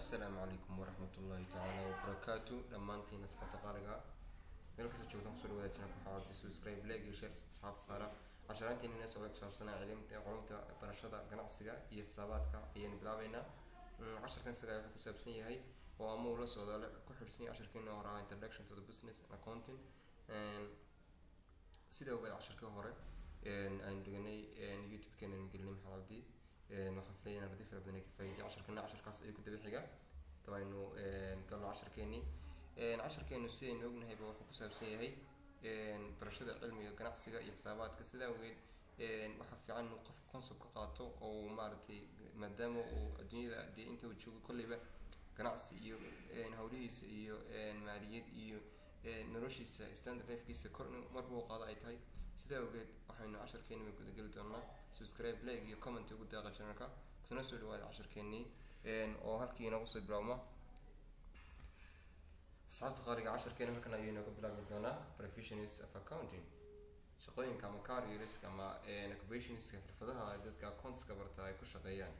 Assalaamu calaykum waraxmatullaahi tacaala wabarakaatu. Dhammaantiin asxaabta qaaliga meel kasta joogtaan, kusoo dhawaada channelka. Waxaa wadi subscribe, like iyo share. Asxaabta saara casharaantiin inoo socda ku saabsanaa cilimta, culumta, barashada ganacsiga iyo xisaabaadka ayaynu bilaabeynaa. Casharkan isaga wuxuu ku saabsan yahay oo ama uu la socdo, ku xidhsan yahay casharkeena hore ah, Introduction to the Business and Accounting. Sida ogaad, casharkii hore aynu dhiganay YouTube-keena aynu gelinay, Maxamed Cabdi, waxaan filaya in arday fara badan ay ka faa'iiday. Casharkana casharkaas ayuu ku daba xiga. Daba aynu galno casharkeenii. Casharkeenu, sidaynu ognahayba, wuxuu ku saabsan yahay barashada cilmiga ganacsiga iyo xisaabaadka. Sidaa awgeed waxaa fiican inuu qofka concept ka qaato oo uu maaragtay, maadaama uu adduunyada dee inta uu joogo kolleyba ganacsi iyo hawlihiisa iyo maaliyad iyo noloshiisa, standard lifekiisa kor in marba uu qaado ay tahay. Sidaa awgeed waxaynu casharkeeni bay gudageli doonaa. Subscribe, like iyo comment ugu daaqa channelka. Kusna soo dhawaada casharkeenii oo halkii inoogu soo bilaabma. Asxaabta qaaliga, casharkeena halkan ayuu inooga bilaabi doonaa: Professions of Accounting, shaqooyinka ama careerska ama occupationska, xirfadaha dadka accountska barta ay ku shaqeeyaan.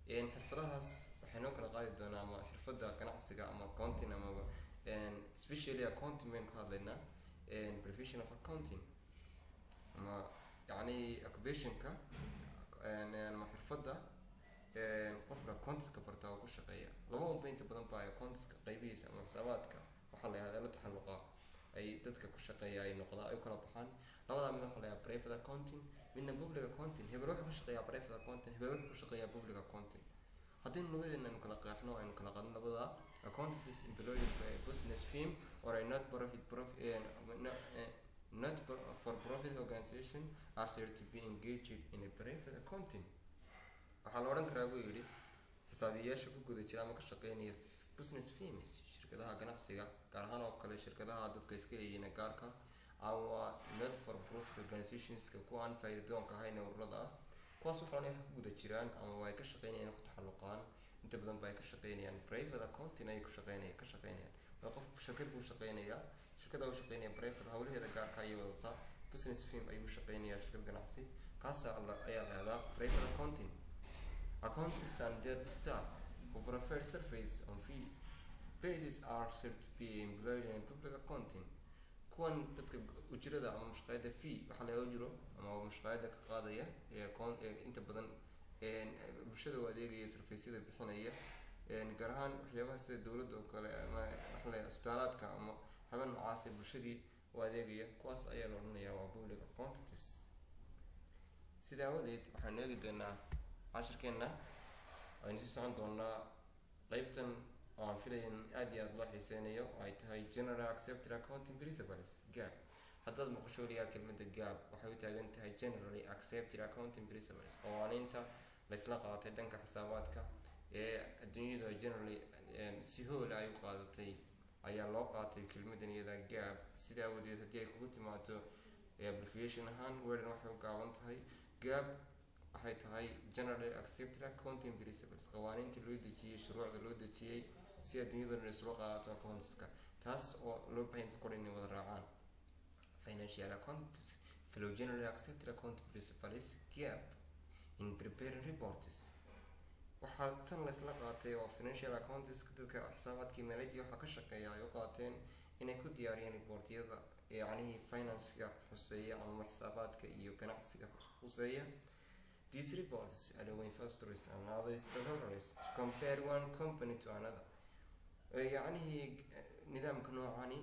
Xirfadahaas waxay noo kala qaadi doonaa ama xirfadda ganacsiga ama accounting, amaba especially accounting baynu ka hadlaynaa. Profession of accounting ama yacni occupationka ama xirfadda qofka accountska barta oo ku shaqeeya, laba unba inta badan ba accountska qaybihiisa ama xisaabaadka waxaa la yihahdaa la taxalluqa ay dadka ku shaqeeya ay noqdaan, ay u kala baxaan. Labadaa mid waxaa la yihahdaa private accounting, midna public accounting. Hebel wuxuu ka shaqeeyaa private accounting, hebel wuxuu ka shaqeeyaa public accounting. Haddaynu labadeena aynu kala qeexno, aynu kala qaadno labada: accountants employed by a business firm or a not profit profit no, not for profit organization are said to be engaged in a private accounting. Waxaa la odhan karaa, buu yidhi, xisaabiyeyaasha ku guda jira ama ka shaqeynaya business firms, shirkadaha ganacsiga, gaar ahaan oo kale shirkadaha dadka iska leeyihiin gaarka, ama not for profit organizationska, kuwa aan faa'iido doonka ahayn ee ururada ah, kuwaas waxaan waxay ku guda jiraan ama ay ka shaqeynayaan, ku taxalluqaan, inta badan ba ay ka shaqeynayaan private accounting ayay ku shaqeynaya ka shaqeynayaan. Waa qof shirkad buu shaqeynayaa, shirkada uu shaqeynaya private, hawlaheeda gaarka ayay wadataa. Business firm ayuu shaqeynayaa, shirkad ganacsi, kaasa ayaa la yihahdaa private accounting. Accountants and their staff who provide service on fee basis are said to be employed in public accounting. Kuwan dadka ujrada ama mushaqaayada, fee waxaa laga ujro ama mushaqaayada ka qaadaya ee inta badan bulshada u adeegaya, serviceyada bixinaya, gaar ahaan waxyaabaha sida dowladda oo kale ama waxa la isbitaalaadka ama waxyaaba noocaas ee bulshadii u adeegaya, kuwaas ayaa la odhanayaa waa public accountants. Sidaa awadeed waxaanu eegi doonaa cashirkeena, aynu sii socon doonaa qeybtan oo aan filaya in aad iyo aada loo xiiseynayo, oo ay tahay General Accepted Accounting Principles, GAAP. Haddaad maqasho weligaa kelmadda GAAP, waxay u taagan tahay Generally Accepted Accounting Principles, qawaaniinta laysla qaatay dhanka xisaabaadka ee adduunyadu ay generally si hoola ay u qaadatay ayaa loo qaatay kelmadan iyada GAAP. Sidaa awadeed haddii ay kugu timaado abbreviation ahaan, weerdan waxay u gaaban tahay GAAP, waxay tahay Generally Accepted Accounting Principles, qawaaniinta loo dejiyey, shuruucda loo dejiyey si adduunyada dhan isula qaadato accountska, taas oo loo bahan dadka dhan inay wada raacaan. Financial accountants follow Generally Accepted Accounting Principles, GAAP, in preparing reports. Waxaa tan laysla qaatay oo financial accountants, dadka xisaabaadkii maaliyadii waxaa ka shaqeeya, ay u qaateen inay ku diyaariyeen reportyada yacnihii financega khuseeya ama xisaabaadka iyo ganacsiga khuseeya. These reports allow investors and other stakeholders to compare one company to another. Yacnihii nidaamka noocani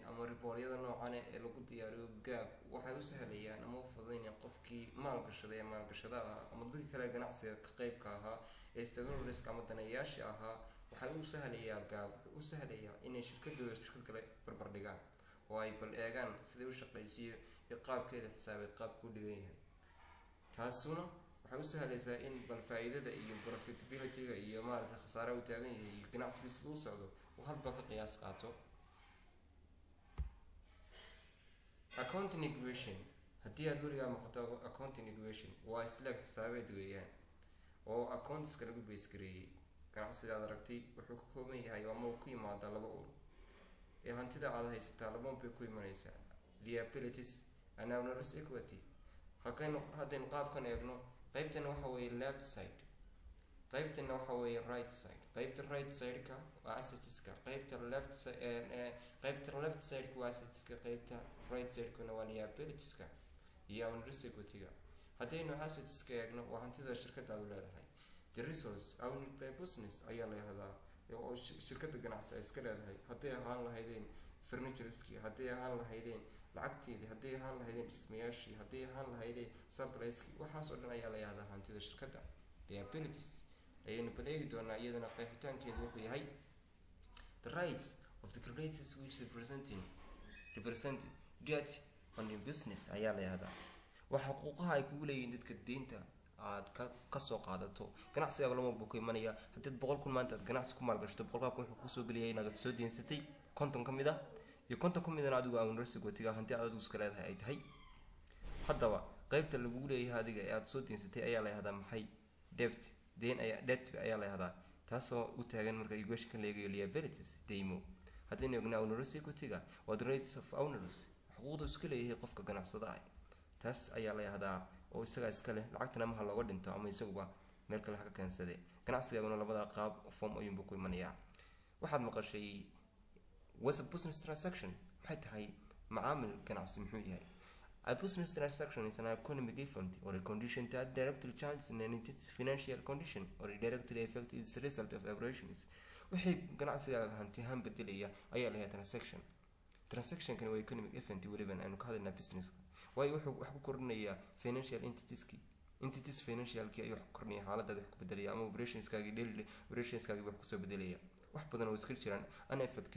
ama reportyada noocani ee lagu diyaariyo GAAP waxay u sahlayaan ama u fududeynayaan qofkii maalgashaday ee maalgashada ahaa ama dadkii kale ganacsiga ka qeybka ahaa ee stakeholderska ama daneeyaasha ahaa. Waxay u sahlayaa GAAP, wuxuu u sahlayaa inay shirkadooda shirkad kale barbar dhigaan oo ay bal eegaan siday u shaqaysiiyo iyo qaabkeeda xisaabeed, qaabku u dhigan yahay. Taasuna waxay u sahlaysaa in bal faa-iidada iyo profitability-ga iyo maaragtay khasaaraha uu taagan yahay iyo ganacsigii siduu u socdo uu hadba ka qiyaas qaato. Accounting equation. Haddii aad weligaa maqato accounting equation, waa isleeg xisaabeed weeyaan oo accountska lagu base gareeyey. Ganacsiga aad aragtay wuxuu ka kooban yahay ama uu ku yimaadaa laba ul ee hantida aad haysataa laba un bay ku imanaysaa: liabilities and owner's equity. Halkaynu haddaynu qaabkan eegno, qeybtan waxa weeye left side. Qaybtana waxa weeye right side. Qaybta right side-ka waa assetska, qaybta left qaybta left side-ka waa assetska, qaybta right side-kuna waa liabilitieska iyo owners equity-ga. Haddaynu assetska eegno, waa hantida shirkadaadu leedahay. The resource owned by business ayaa la yihahdaa, oo shirkadda ganacsi ay iska leedahay. Hadday ahaan lahaydeen furnitureski, hadday ahaan lahaydeen lacagteedii, hadday ahaan lahaydeen dhismayaashii, hadday ahaan lahaydeen supplieski, waxaas oo dhan ayaa la yihahdaa hantida shirkadda. Liabilities ayaynu bal eegi doonaa iyadana. Qeexitaankeedu wuxuu yahay the rights of the creditors which represent debt on the business ayaa la yihahdaa. Waa xuquuqaha ay kugu leeyihiin dadka deynta aad ka kasoo qaadato. Ganacsigaaga lama buu ku imanaya. Haddiad 100,000 maanta aad ganacsi ku maalgashato, 100,000 wuxuu kusoo gelaya inaad wax soo deensatay 50 ka mid ah iyo 50 ka midana adigu owners equity-ga, hanti aad adigu iska leedahay ay tahay. Haddaba qeybta lagugu leeyahay adiga ee aada soo deensatay ayaa la yihahdaa maxay? Debt, deen ayaa, debt ayaa la yihahdaa, taasoo u taagan marka equationka la eegayo liabilities, deymo. Haddaynu eegno owners equity-ga, waa the rights of owners, xuquuqda iska leeyahay qofka ganacsada ah. Taas ayaa la yihahdaa oo isagaa iska leh lacagtana, ama ha looga dhinto ama isaguba meel kale ha ka keensade. Ganacsigaaguna labada qaab form ayuunba ku imanayaa. Waxaad maqashay, what's a business transaction? Maxay tahay macaamil ganacsi? Muxuu yahay? A business transaction is an economic event or a condition that directly changes an entity's financial condition or directly affects its result of operations. Wixii ganacsigaaga hanti ahaan bedelaya ayaa la yahay transaction. Transactionkani waa economic event. Weliban aynu ka hadlaynaa businesska, waayo wuxuu wax ku kordhinayaa financial entitieski, entities financialki ayuu wax ku kordhinaya, xaaladaada wax ku bedelaya, ama operationskaagi, daily operationskaagi wax kusoo bedelaya. Wax badan oo iska jiraan uneffect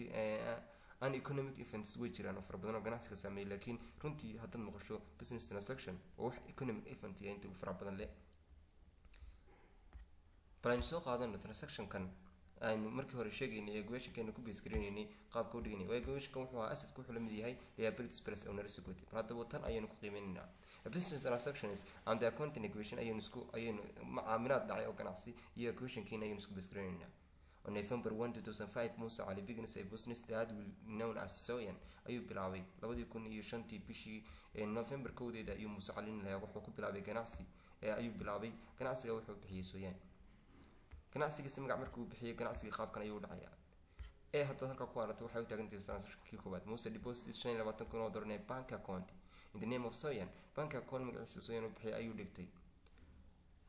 uneconomic events way jiraan oo fara badan oo ganacsiga saameeya, laakiin runtii haddaad maqasho business transaction, waa wax economic event iyo inta ugu fara badan leh. Bal aynu soo qaadano transactionkan aynu markii hore sheegaynay ee equationkeena ku base garanaynay, qaabka u dhiganay. Waa equationkan wuxuu ahaa assetku wuxuu la mid yahay liabilities plus owner's equity. Bal haddaba tan ayaynu ku qiimeynaynaa. A business transactions and the accounting equation ayaynu isku ayaynu macaamilaad dhacay oo ganacsi iyo equationkeena ayaynu isku base garanaynaa. On November 1, 2005, Musa Ali begins a business that will known as Soyan ayuu bilaabay. 2005-tii bishii November 1-deeda ayuu Muuse Cali lahaa wuxuu ku bilaabay ganacsi ayuu bilaabay. Ganacsiga wuxuu bixiyey Soyan. Ganacsigiisa magac markii uu bixiyey, ganacsigii qaabkan ayuu u dhacayaa. Ee haddaad halkaa ku aragto, waxay u taagantahay transactionkii koowaad. Muuse deposit $25,000 in a bank account in the name of Soyan. Bank account magaciisa Soyan uu bixiyay ayuu dhigtay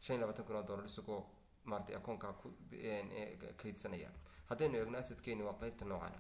$25,000, isagoo maaragtay akoonka ku kaydsanaya. Haddaynu eegno assetkeeni, waa qeybta noocan.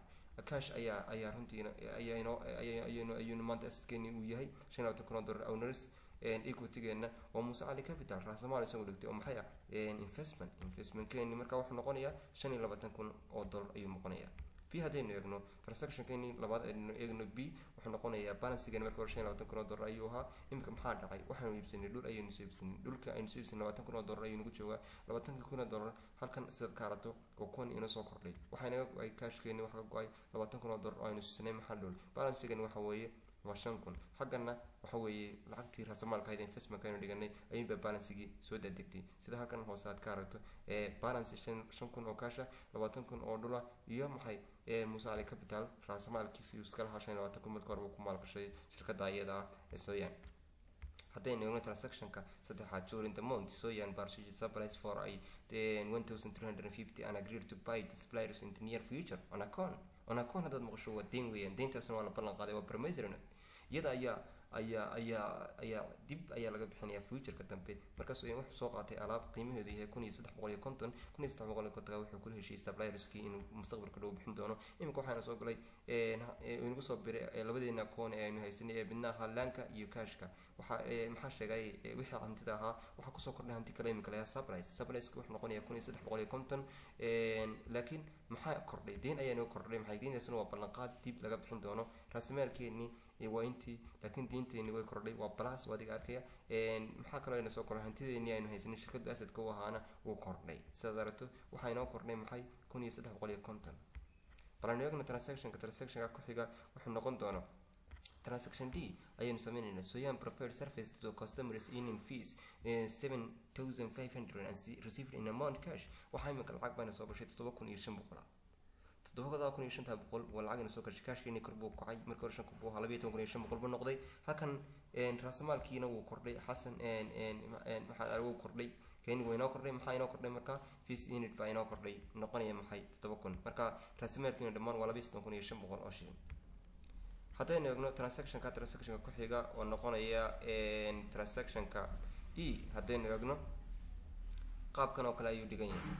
Cash ayaa runtii ayaa inoo ayaynu ayaynu maanta assetkeeni uu yahay $25,000. Owners equity-geena waa Muuse Cali Capital, raasamaal isagoo dhigtay oo maxay ah? Investment. Investmentkeeni marka wuxuu noqonayaa $25,000 ayuu noqonayaa. B haddaynu eegno, transactionkeeni labaad aynu eegno, B wuxuu noqonayaa balancegeeni marka hore $25,000 ayuu ahaa. Imika maxaa dhacay? Waxaanu iibsanay dhul ayaynu soo iibsanay. Dhulka aynu soo iibsanay $20,000 ayuu nagu joogaa. $20,000 halkan sidaad ka aragto oo kuwan inoo soo kordhay. Waxaa inaga go-ay cashkeeni, waxa ka go-ay $20,000 oo aynu siisanay maxaa? Dhul. Balancegeeni waxa weeye waa 5,000. Xaggana waxa weeye lacagtii raasamaalka ahayd, investmentka aynu dhiganay, ayuunbaa balancegii soo dadegtay. Sida halkan hoose aad ka aragto, ee balance 5,000 oo cash ah, 20,000 oo dhula iyo maxay? Ee Muuse Cali Capital, raasamaalkiisi uu iska lahaa 25,000 marka hore uu ku maalgashay shirkadda iyada ah ee Sooyaan. Haddaynu eegno transactionka saddexaad, during the month Soyan purchased supplies for a 1350 and agreed to buy the suppliers in the near future on account. On account haddaad maqasho, waa deyn weeyaan. Deyntaasna waa la ballan qaaday, waa promissory note. Iyada ayaa dib ayaa laga bixinayaa futureka dambe. Markaas ayaan wuxuu soo qaatay alaab qiimaheedu yahay 1350. 1350-ka wuxuu kula heshiiyey supplierskii inuu mustaqbalka dhow bixin doono. Iminka waxaana soo galay, inagu soo biray labadeena akoon ee aynu haysanay, ee midna ahaa landka iyo cashka. Waxa maxaa sheegay? Wixii hantida ahaa waxaa kusoo kordhay hanti kale iminka layaa supplies. Supplieska wuxuu noqonayaa 1350. Laakiin maxaa kordhay? Deyn ayaa inoo kordhay. Maxay deyntaasna? Waa ballanqaad dib laga bixin doono. Raasamaalkeennii waa intii, laakiin deynteeni way kordhay, waa plus, waa adiga arkaya. Maxaa kaloo ina soo kordhay? Hantideennii aynu haysanay, shirkadu assetka u ahaana wuu kordhay. Sidaad aragto, waxaa inoo kordhay maxay? 1350. Bal aynu eegno transactionka ku xiga wuxuu noqon doono. Transaction D ayaynu sameynaynaa. Soyan preferred service to customers in fees 7500 and received in amount cash. Waxaa imika lacag baana soo gashay 7500. 7500 waa lacag ina soo gashay. Cashkeeni kor buu kacay. Markii hore 5,000 buu ahaa, 12,500 buu noqday. Halkan raasamaalkiina wuu kordhay. Xasan maxaa wuu kordhay. Keni waa inoo kordhay. Maxaa inoo kordhay marka? Fees earned baa inoo kordhay, noqonaya maxay? 7,000. Marka raasimaalkiina dhammaan waa 32,500 oo shilin. Haddaynu eegno transactionka ku xiga oo noqonaya transactionka E, haddaynu eegno qaabkan oo kale ayuu dhigan yahay.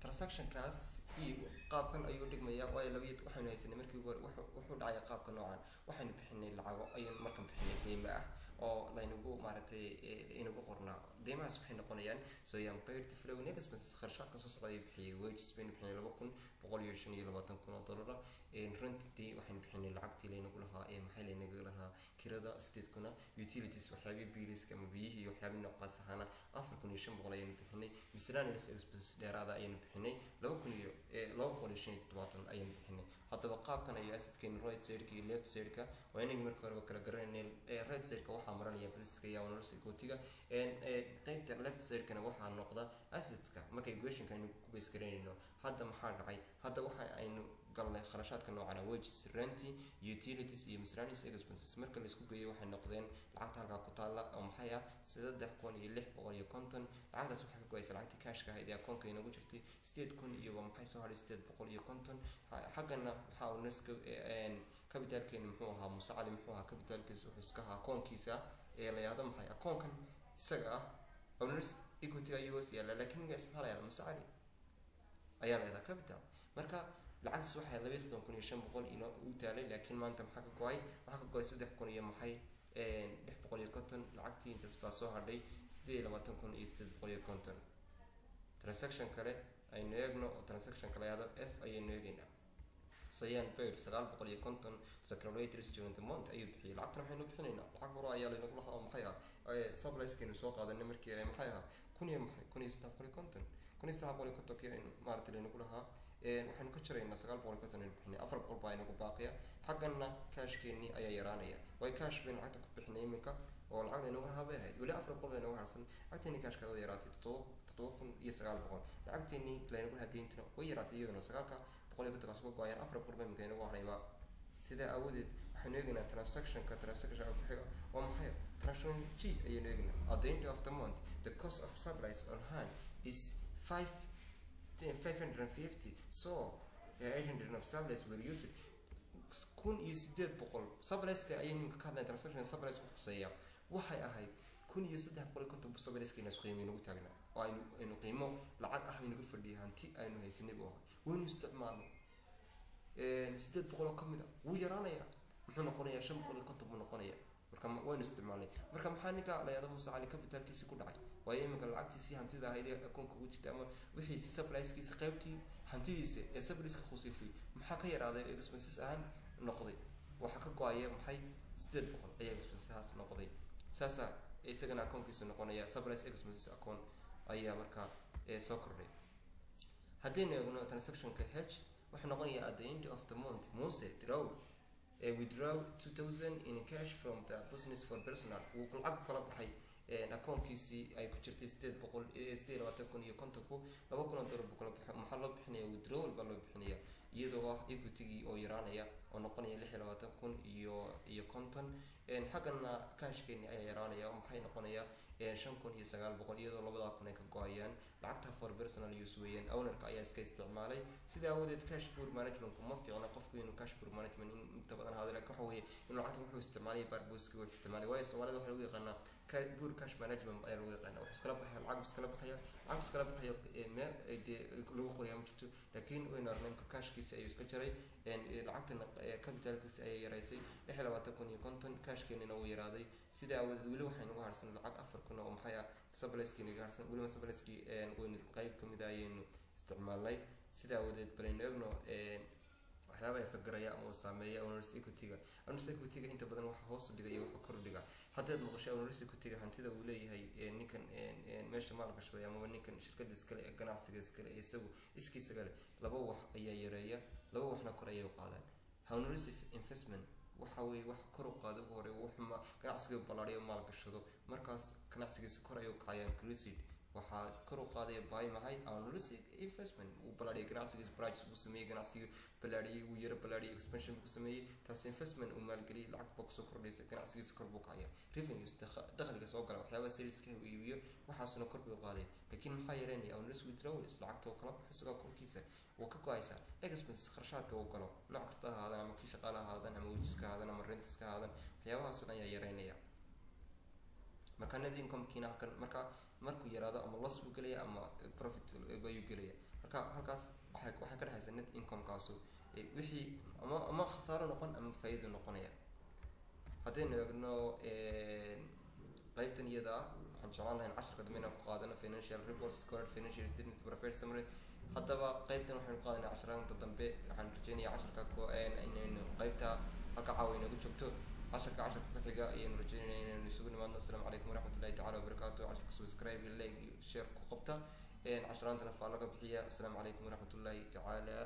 Transactionkaas E qaabkan ayuu dhigmaya, waayo labiyo waxaynu haysanay markii ugu hore wuxuu dhacaya qaabka noocan. Waxaynu bixinay lacago ayaynu markan bixinay deymo ah oo laynagu maaragtay inagu qornaa. Deymahaas waxay noqonayaan Soyaan paid the following expenses, kharashaadka soo socda ayuu bixiyay. Wages baynu bixinay 2,125,000 oo dollara. Rentii waxaynu bixinay, lacagtii laynagu lahaa ee maxay laynaga lahaa, kirada 8,000. Utilities, waxyaabihii billiska ama biyihii iyo waxyaabihii noocaas ahaana, 4,500 ayaynu bixinay. Miscellaneous expenses dheeraada ayaynu bixinay, 2,275 ayaynu bixinay. Haddaba qaabkan ayuu assetkeeni right sideka iyo left sideka waa inaynu marka horeba kala garanaynay. Right sideka waxaa maranaya billska iyo owners equity-ga, qeybta left sidekana waxaa noqda assetka marka equationka aynu ku base garaynayno. Hadda maxaa dhacay? Hadda waxa aynu galnay kharashaadka noocan: wages, rent, utilities iyo miscellaneous expenses. Marka la isku geeyo waxay noqdeen lacagta halkaa ku taalla oo maxay ah? 3,650. Lacagtaas waxay ka go-aysa lacagtii cashka ahayd ee akoonka inoogu jirtay, 8,000 iyo waa maxay soo hadhay? 850. Xaggana waxaa ownerska capitalkeeni muxuu ahaa? Muuse Cali muxuu ahaa capitalkiisa? Wuxuu iska ahaa akoonkiisa ee la yahdo maxay? Akoonkan isaga ah owners equity ayuu hoos yaalla, laakiin magaciisa maxaa la yahdaa? Muuse Cali ayaa la yahdaa capital. Marka lacagtaas waxay 32,500 inoo u taalay, laakiin maanta maxaa ka go-ay? Waxaa ka go-ay saddex kun iyo maxay? 650. Lacagtii intaas baa soo hadhay, 28,850. Transaction kale aynu eegno oo transaction kale yahdo F ayaynu eegaynaa. Soyaan paid 950 to the creditors during the month ayuu bixiyay. Lacagtan waxaynu bixinaynaa lacag hore ayaa laynagu lahaa oo maxay ah? Supplieskaynu soo qaadanay markii ay maxay ahaa? Kun iyo maxay? 1,350. 1,350-kii aynu maaragtay laynagu lahaa waxaynu ka jaraynaa 950 aynu bixinay, 400 baa inagu baaqiya. Xaggana cashkeenii ayaa yaraanaya, waayo cash baynu lacagta ku bixinay iminka oo lacag laynagu lahaa bay ahayd. Weli 400 bay nagu harsan. Lacagteenii cashkaada way yaraatay, 7,900. Lacagteenii laynagu lahaa deyntuna way yaraatay iyaduna, 950-kaas uga go-ayaan, 400 ba iminka inagu harayba. Sidaa aawadeed waxaynu eegaynaa transactionka ku xiga waa maxay? Transaction G ayaynu eegaynaa. At the end of the month, the cost of supplies on hand is 550, so 800 of supplies were used. 1,800 supplieska ayaynu iminka ka hadlaya. Transaction supplieska khuseeya waxay ahayd 1,350 bu supplieska qiimo inagu taagnaa oo aynu qiimo lacag ah inagu fadhiyay, hanti aynu haysanay buu ahaa. Waynu isticmaalnay 800 oo kamid a. Wuu yaraanayaa, muxuu noqonayaa? 550 buu noqonayaa. Marka waynu isticmaalnay. Marka maxaa ninka la yahdo Muuse Cali capitalkiisi ku dhacay? Waayo iminka lacagtiisii hantida ahayd ee akoonka ugu jirtay ama wixiisi supplieskiisa, qaybtii hantidiisa ee supplieska khuseysay, maxaa ka yaraaday? Expenses ahaan noqday waxaa ka go-aya maxay? 800 ayaa expensehaas noqday. Saasaa isagana akoonkiisa noqonaya, supplies expenses account ayaa markaa soo kordhay. Haddaynu eegno transactionka H, wuxuu noqonayaa at the end of the month, Muse draw withdraw 2000 in cash from the business for personal. Wuu lacag kala baxay akoonkiisii ay ku jirtay sideed boqol 28,050-ku, $2,000 buu kala baxay. Maxaa loo bixinaya? Withdrawal baa loo bixinaya, iyadoo ah equity-gii oo yaraanaya oo noqonaya 26,000 iyo 50. Xaggana cashkeeni ayaa yaraanaya oo maxay noqonaya? 5,900, iyadoo labadaa kun ay ka go-ayaan. Lacagta for personal use weeyaan, ownerka ayaa iska isticmaalay. Sidaa awoodeed cash poor managementku ma fiicna qofku inuu cash poor management in inta badan ahaado, laakiin waxa weeye inuu lacagta wuxuu isticmaalay purposeki wuxuu isticmaalay. Waayo Soomaalida waxaa lagu yaqaanaa poor cash management ayaa lagu yaqaanaa. Wuxuu iskala baxaya, lacag iskala baxaya, lacag iskala baxaya, meel dee lagu qoraya ma jirto. Laakiin waynu aragnay imka cashkiisi ayuu iska jaray, lacagtana capitalkiisi ayay yaraysay 26,050, cashkeenina wuu yaraaday. Sidaa awoodeed weli waxay nagu harsan lacag 4,000 oo maxay ah? Supplieski naga harsan. Weliba supplieski waynu qayb kamid a ayaynu isticmaalnay. Sidaa awoodeed balaynu eegno waxyaaba ay fagaraya ama uu saameeya owners equity-ga. Owners equity-ga inta badan waxa hoos u dhiga iyo waxa kor u dhiga. Haddaad maqasho owners equity-ga, hantida uu leeyahay ninkan meesha maal gashaday amaba ninkan shirkada iskale ee ganacsiga iskale ee isagu iskiisaga leh, laba wax ayaa yareeya, laba waxna kor ayay u qaadaan. Owners investment waxa weeye wax kor u qaada ugu horeeya wuxuu ganacsiga ballaariyo, maal gashado, markaas ganacsigiisa kor ayuu kacaya, increased. Waxaa kor u qaadaya by maxay? Owners investment. Uu ballaadhiyay ganacsigiis, branches buu sameeyey, ganacsigii ballaadhiyey, wuu yaro ballaadhiyey, expansion buu sameeyey. Taas investment uu maalgeliyey, lacagta baa kusoo kordhaysa, ganacsigiisa kor buu kacaya. Revenues, dakhliga soo gala, waxyaabaha saleska uu iibiyo, waxaasuna kor buu qaaday. Laakiin maxaa yareynaya? Owners withdrawals, lacagta oo kala baxo isagoo korkiisa wuu ka go-aysaa. Expenses, kharashaadka uu galo, nooc kasta ha ahaadaan, ama kii shaqaale ha ahaadaan, ama wajiska ha ahaadaan, ama rentiska ha ahaadaan, waxyaabahaas dhan ayaa yareynaya. Marka net incomekiina halkan marka markuu yaraado, ama loss buu gelaya ama profit ayuu gelaya. Marka halkaas waxay ka dhexaysa net income-kaasu wixii ama khasaaro noqon ama faa'iido noqonaya. Haddaynu eegno qaybtan iyada ah, waxaan jeclaan lahayn casharka dambe inaan ku qaadano financial reports, current financial statement, profit summary. Haddaba qaybtan waxaynu ku qaadanaa casharada dambe. Waxaan rajeynayaa casharka inaynu qaybta halka caawa inoogu joogto. Casharka casharka ku xiga ayaynu rajeynayna inaynu isugu nimaadno. Asalaamu calaykum waraxmatullahi tacala wabarakaatu. Casharka subscribe, like iyo share ku qabta, casharaantana faallo ka bixiya. Asalaamu calaykum waraxmatullahi tacaala.